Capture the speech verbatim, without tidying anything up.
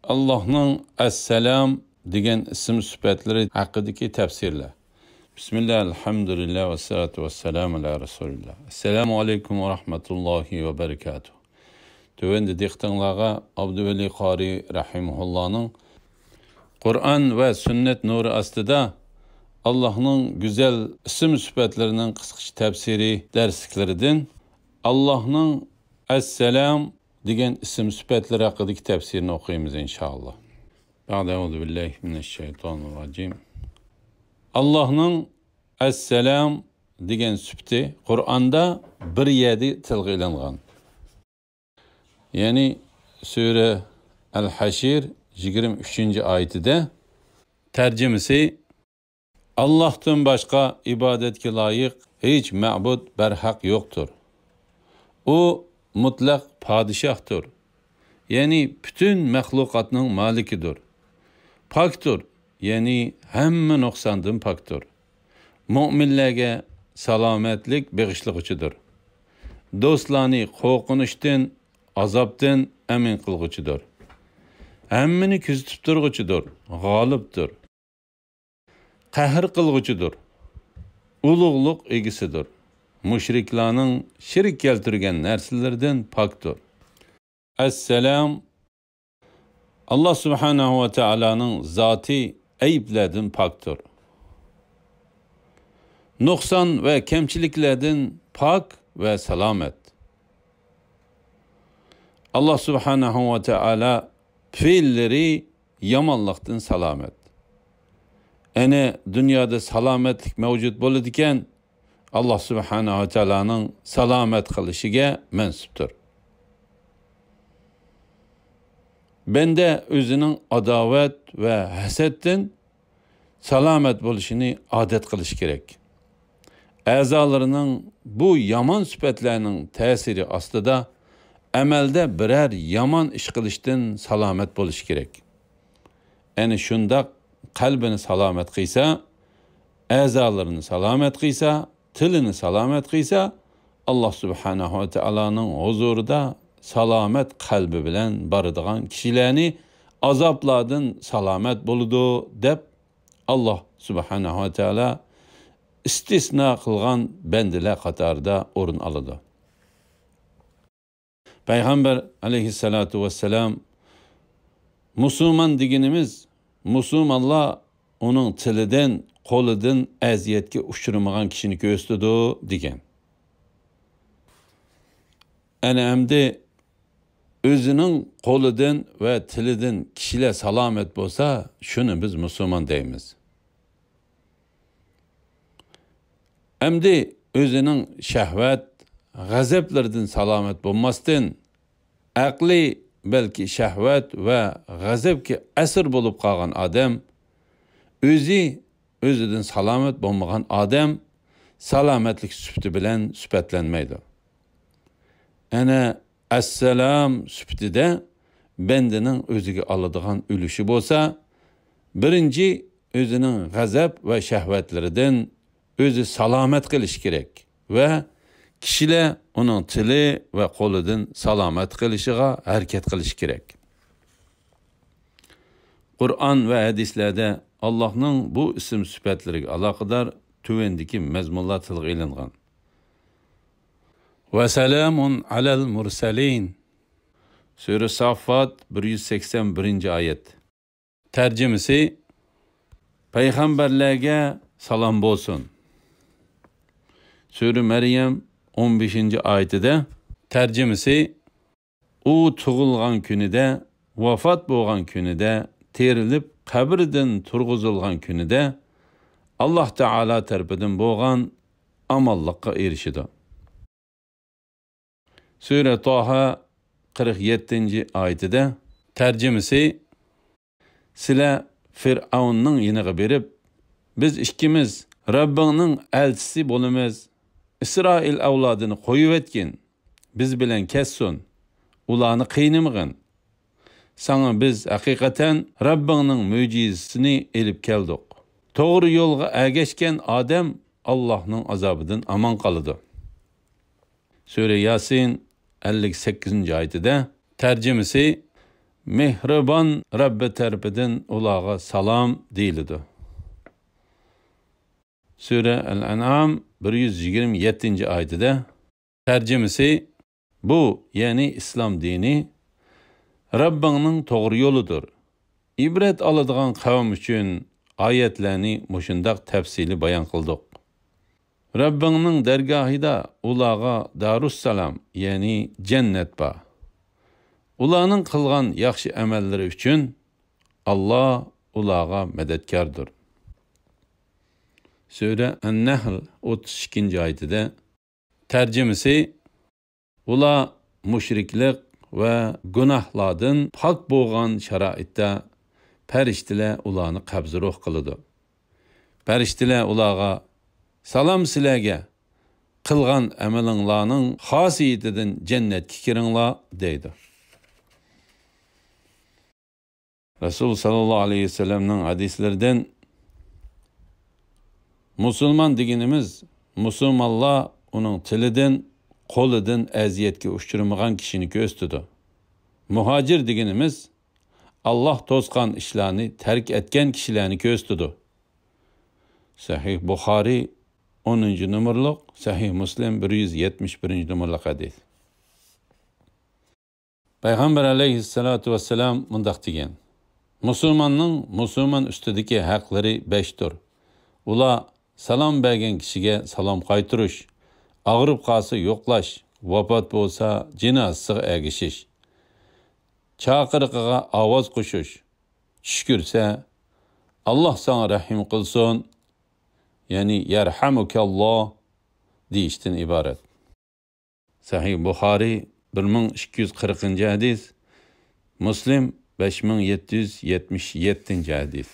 ئاللاھنىڭ ئەسسالام دېگەن ئىسىم سۈپەتلىرى ھەققىدىكى تەپسىرلەر. بىسمىللا، ئەلھەمدۇلىللا، ۋەسسالاتۇ ۋەسسالامۇ ئالا رەسۇلىللا. ئەسسالامۇ ئەلەيكۇم ۋە رەھمەتۇللاھى ۋە بەرىكاتۇھ. تۆۋەندە دىققىتىڭلارغا ئابدۇۋەلى قارى رەھىمەھۇللانىڭ قۇرئان ۋە سۈننەت نۇرى ئاستىدا ئاللاھنىڭ گۈزەل ئىسىم سۈپەتلىرىنىڭ قىسقىچە تەپسىرى دەرسلىكلىرىدىن ئاللاھنىڭ ئەسسالام دېگەن ئىسىم سۈپەتلىرى ھەققىدىكى تەپسىرىنى ئوقۇيمىز، ئىنشائاللا. بەئدە، ئەئۇزۇ بىللاھى مىنەششەيتانىرراجىم. ئاللاھنىڭ ئەسسالام دېگەن سۈپىتى قۇرئاندا بىر يەردە تىلغا ئېلىنغان. يەنى سۈرە ئەل-ھەشر يىگىرمە ئۈچىنچى ئايىتىدە، تەرجىمىسى، ئاللاھتىن باشقا ئىبادەتكە لايىق ھېچ مەبۇد بەرھەق يوقتۇر. ئۇ مۇتلەق پادىشاھتۇر. يەنى پۈتۈن مەخلۇقاتنىڭ مالىكىدۇر. پاكتۇر، يەنى ھەممە نۇقساندىن پاكتۇر. مۆمىنلەرگە سالامەتلىك بېغىشلىغۇچىدۇر. دوستلارنى قورقۇنچتىن، ئازابتىن ئەمىن قىلغۇچىدۇر. ھەممىنى كۆزىتىپ تۇرغۇچىدۇر، غالىبتۇر. قەھر قىلغۇچىدۇر، ئۇلۇغلۇق ئىگىسىدۇر. مۇشرىكلارنىڭ شېرىك كەلتۈرگەن نەرسىلىرىدىن پاكتۇر. ئەسسالام، ئاللا سۇبھانەھۇ ۋە تائالانىڭ زاتى ئەيىبلەردىن پاكتۇر. نۇقسان ۋە كەمچىلىكلەردىن پاك ۋە سالامەت. ئاللا سۇبھانەھۇ ۋە تائالا پېئىللىرى يامانلىقتىن سالامەت. ئەنە دۇنيادا سالامەتلىك مەۋجۇت بولىدىكەن، ئاللا سۇبھانەھۇ ۋە تائالانىڭ سالامەت قىلىشىگە مەنسۇپتۇر. بەندە ئۆزىنىڭ ئاداۋەت ۋە ھەسەتتىن سالامەت بولۇشىنى ئادەت قىلىشى كېرەك. ئەزالىرىنىڭ بۇ يامان سۈپەتلەرنىڭ تەسىرى ئاستىدا ئەمەلدە بىرەر يامان ئىش قىلىشتىن سالامەت بولۇشى كېرەك. ئەنە شۇنداق قەلبىنى سالامەت قىلسا، ئەزالىرىنى سالامەت قىلسا، تىلىنى سالامەت قىلسا، ئاللا سۇبھانەھۇ ۋە تائالانىڭ ھۇزۇرىدا سالامەت قەلبى بىلەن بارىدىغان كىشىلەرنى ئازابلاردىن سالامەت بولىدۇ، دەپ ئاللا سۇبھانەھۇ ۋە تائالا ئىستىسنا قىلغان بەندىلەر قاتارىدا ئورۇن ئالىدۇ. پەيغەمبەر ئەلەيھىسسالاتۇ ۋەسسالام، مۇسۇلمان دېگىنىمىز، مۇسۇلمانلار ئۇنىڭ تىلىدىن، قولىدىن ئەزىيەتكە ئۇچرىمىغان كىشىنى كۆرسىتىدۇ، دېگەن. ئەنە ئەمدى ئۆزىنىڭ قولىدىن ۋە تىلىدىن كىشىلەر سالامەت بولسا، شۇنى بىز مۇسۇلمان دەيمىز. ئەمدى ئۆزىنىڭ شەھۋەت، غەزەپلىرىدىن سالامەت بولماستىن، ئەقلى بەلكى شەھۋەت ۋە غەزەپكە ئەسىر بولۇپ قالغان ئادەم ئۆزى ئۆزىدىن سالامەت بولمىغان ئادەم سالامەتلىك سۈپىتى بىلەن سۈپەتلەنمەيدۇ. ئەنە ئەسسالام سۈپىتىدە بەندىنىڭ ئۆزىگە ئالىدىغان ئۈلۈشى بولسا، بىرىنچى، ئۆزىنىڭ غەزەپ ۋە شەھۋەتلىرىدىن ئۆزى سالامەت قېلىشى كېرەك ۋە كىشىلەر ئۇنىڭ تىلى ۋە قولىدىن سالامەت قېلىشىغا ھەرىكەت قىلىشى كېرەك. قۇرئان ۋە ھەدىسلەردە ئاللاھنىڭ بۇ ئىسىم سۈپەتلىرىگە ئالاقىدار تۆۋەندىكى مەزمۇنلار تىلغا ئېلىنغان. ۋەسالامۇن ئەلەل مۇرسەلىن. سۈرە ساففات، بىر يۈز سەكسەن بىرىنچى ئايەت. تەرجىمىسى، پەيغەمبەرلەرگە سالام بولسۇن. سۈرە مەريەم، ئون بەشىنچى ئايىتىدە. تەرجىمىسى، ئۇ تۇغۇلغان كۈنىدە، ۋاپات بولغان كۈنىدە، تىرىلىپ قەبرىدىن تۇرغۇزۇلغان كۈنىدە ئاللاھ تائالا تەرىپىدىن بولغان ئامانلىققا ئېرىشىدۇ. سۈرە تاھا، قىرىق يەتتىنچى ئايىتىدە. تەرجىمىسى، سىلەر فىرئەۋننىڭ يېنىغا بېرىپ، بىز ئىككىمىز رەببىڭنىڭ ئەلچىسى بولىمىز، ئىسرائىل ئەۋلادىنى قويۇۋەتكىن، بىز بىلەن كەتسۇن، ئۇلارنى قىينىمىغىن. ساڭا بىز ھەقىقەتەن رەببىڭنىڭ مۆجىزىسىنى ئېلىپ كەلدۇق. توغرا يولغا ئەگەشكەن ئادەم ئاللاھنىڭ ئازابىدىن ئامان قالىدۇ. سۈرە ياسىن، ئەللىك سەككىزىنچى ئايىتىدە. تەرجىمىسى، مېھرىبان رەببى تەرىپىدىن ئۇلارغا سالام دېيىلىدۇ. سۈرە ئەل-ئەنئام بىر يۈز يىگىرمە يەتتىنچى ئايىتىدە، تەرجىمىسى، بۇ، يەنى ئىسلام دىنى، رەببىڭنىڭ توغرا يولىدۇر. ئىبرەت ئالىدىغان قەۋم ئۈچۈن ئايەتلەرنى مۇشۇنداق تەپسىلىي بايان قىلدۇق. رەببىڭنىڭ دەرگاھىدا ئۇلارغا دارۇسسالام، يەنى جەننەت بار. ئۇلارنىڭ قىلغان ياخشى ئەمەللىرى ئۈچۈن ئاللا ئۇلارغا مەدەتكاردۇر. سۈرە ئەن-نەھل ئوتتۇز ئىككىنچى ئايىتىدە، تەرجىمىسى، ئۇلار مۇشرىكلىق ۋە گۇناھلاردىن پاك بولغان شارائىتتا پەرىشتىلەر ئۇلارنى قەبزى روھ قىلىدۇ. پەرىشتىلەر ئۇلارغا، سالام سىلەرگە، قىلغان ئەمىلىڭلارنىڭ خاسىيىتىدىن جەننەتكە كىرىڭلار، دەيدۇ. رەسۇل ساللاللاھۇ ئەلەيھى ۋەسەللەمنىڭ ھەدىسلىرىدىن، مۇسۇلمان دېگىنىمىز، مۇسۇلمانلار ئۇنىڭ تىلىدىن، قولىدىن ئەزىيەتكە ئۇچرىمىغان كىشىنى كۆرسىتىدۇ. مۇھاجىر دېگىنىمىز، ئاللا توسقان ئىشلارنى تەرك ئەتكەن كىشىلەرنى كۆرسىتىدۇ. سەھىھ بۇخارىي ئونىنچى نومۇرلۇق، سەھىھ مۇسلىم بىر يۈز يەتمىش بىرىنچى نومۇرلۇق ھەدىس. پەيغەمبەر ئەلەيھىسسالاتۇ ۋەسسالام مۇنداق دېگەن، مۇسۇلماننىڭ مۇسۇلمان ئۈستىدىكى ھەقلىرى بەشتۇر. ئۇلار سالام بەرگەن كىشىگە سالام قايتۇرۇش، ئاغرىپ قالسا يوقلاش، ۋاپات بولسا جىنازىسىغا ئەگىشىش، چاقىرىقىغا ئاۋاز قوشۇش، چۈش كۆرسە، ئاللا ساڭا رەھىم قىلسۇن، يەنى يەرھەمۇكەللا دېيىشتىن ئىبارەت. سەھىھ بۇخارىي بىر مىڭ ئىككى يۈز قىرىقىنچى ھەدىس، مۇسلىم بەش مىڭ يەتتە يۈز يەتمىش يەتتىنچى ھەدىس.